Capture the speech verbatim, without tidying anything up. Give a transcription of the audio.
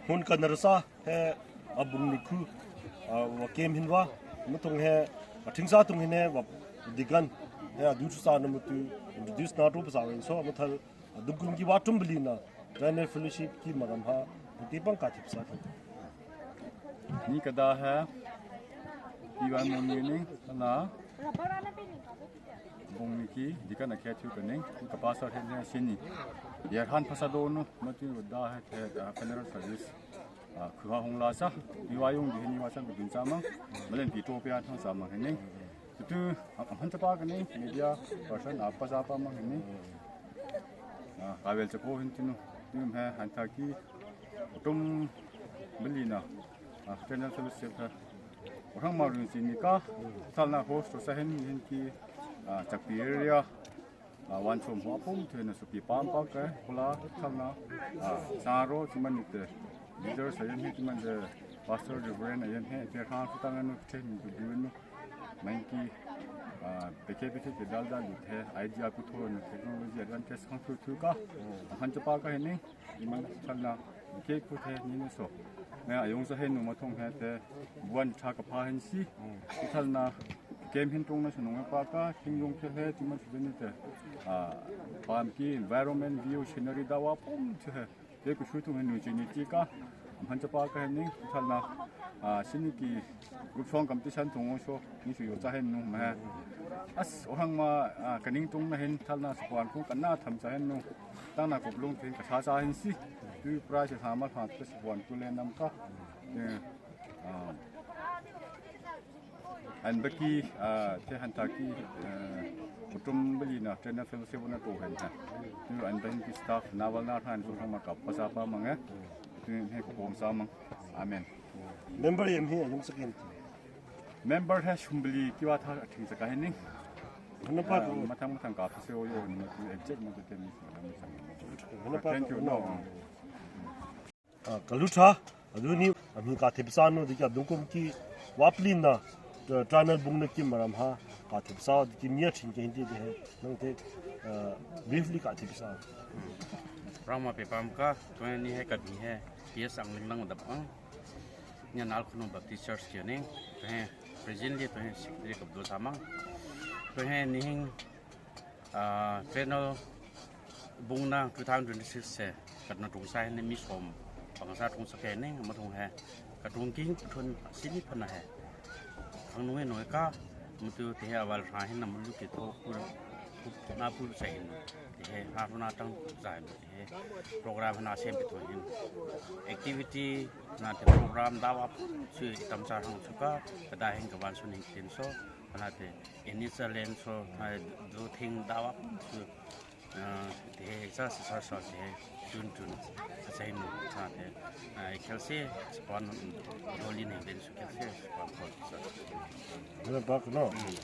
Hun ka narasa he abung nuku, ah, wa kem hin wa, mutung he, atingsa tung hin he, wa digan, he adu tusa na mutu, introduce na tu pasa wen so, muthal, adung kum ki wa tum beli na, General Fellowship ki maram ha, muti pang ka tipsa tu. Ni kada he, iwan moni ni, na, bung ni ki, digan a kya tu kaning, ka pastor he ne sini. Yerhan pastor nu, mutu da he, he, funeral service. Ah, khu ha hong la sa, ni wa yung di ni wa sang kudun sa mang, malen pi to pia thang sa mang ni. Tutu, ah, han chapa kani, media person apa sa apa mang ni. Ah, kawel chako hin tunu, ni he han ta ki, tum beli na, ah, General Fellowship ha. Orang maru si ni ka, sal na host to sa hin, hin ki, ah, chak pi area. Ah, wan chom ho apum the na supi pam pa ke, kula thang na, ah, saro, chimani te, leader sa yem he, chimani te, pastor, reverend, yem he, te khang sutang anu, te ni du du nu, main ki, ah, peke peke ke dal dal du the, idea ku tho na technology advantage khang thu thu ka, han chapa ka he ni. Iman thal na, ke ku the ni ne so. Na ayong sa he nu ma thong he te, buan cha ka pha hen si. Thal na, kem hin tong na sunung pa ka, ting yong ke he, ti man su ni te. Ah, pam ki environment view scenery da wa pum che he. Ke ku shu tung he nu che ni ti ka. Am han cha pa ka he ni, thal na. Ah, sini ki group song competition tong so, ni su yo cha he nu ma. As, orang ma, ah, kaning tong na hen, thal na sukuan kung kana tham cha he nu. Tang na kup lung tin ka sa sa hin si. Tu prize sa ma pha tu sukuan tu le nam ka. Eh, ah. An baki, ah, te han ta ki, eh, kutum beli na, te na fellowship na to hen ta. Tu an baki staff na wal na han so ma ka pasa pa mang eh. Tu he ko sa mang. Amen. Member yem he, yem sekin. Member he shumbeli ki wa tha ating sa ka he ni. Hana pa Ah, ko. Matang matang ka pase o yo ni matu exact matu te ni. Hana pa Thank ko. You. No. Ah, ka lut ha, adu ni, ami ka tepsa nu, di ka dungkum ki, wa pli na, eh, tunnel bung na ki maram ha, ka tepsa, di ki mia chin ke hindi di he, nang te, eh, briefly ka tepsa. Rama pe pam ka, tu ni he ka di he, P S Angling nang dap ang. Nya nal Khunung Baptist Church ke ni, tu he, presently tu he, secretary ka bdo samang. Tu he ni hing, Ah, tunnel bung na two thousand twenty-six se, ka na tung sa he ni mi som, pang sa tung sa ke ni, ma tung he, ka tung king, tung sini pa na he. Ang nung he nung he ka, mutu te he awal sa he na mulu ke to, pul, pul, na pul sa he ni, te he, ha na tang sa he ni, te he, program na sem pe to he ni. Activity, na te program da wa pun, su tam sa hang su ka, ka da he ka wan su ni tin so, na te, Initial and so, eh, do thing dawa, eh, te sa sa sa te, tun tun, sa sa inu, sa te, eh, kelse, spawn, rolling and then so kelse, spawn, so. Guna bak no. Hmm.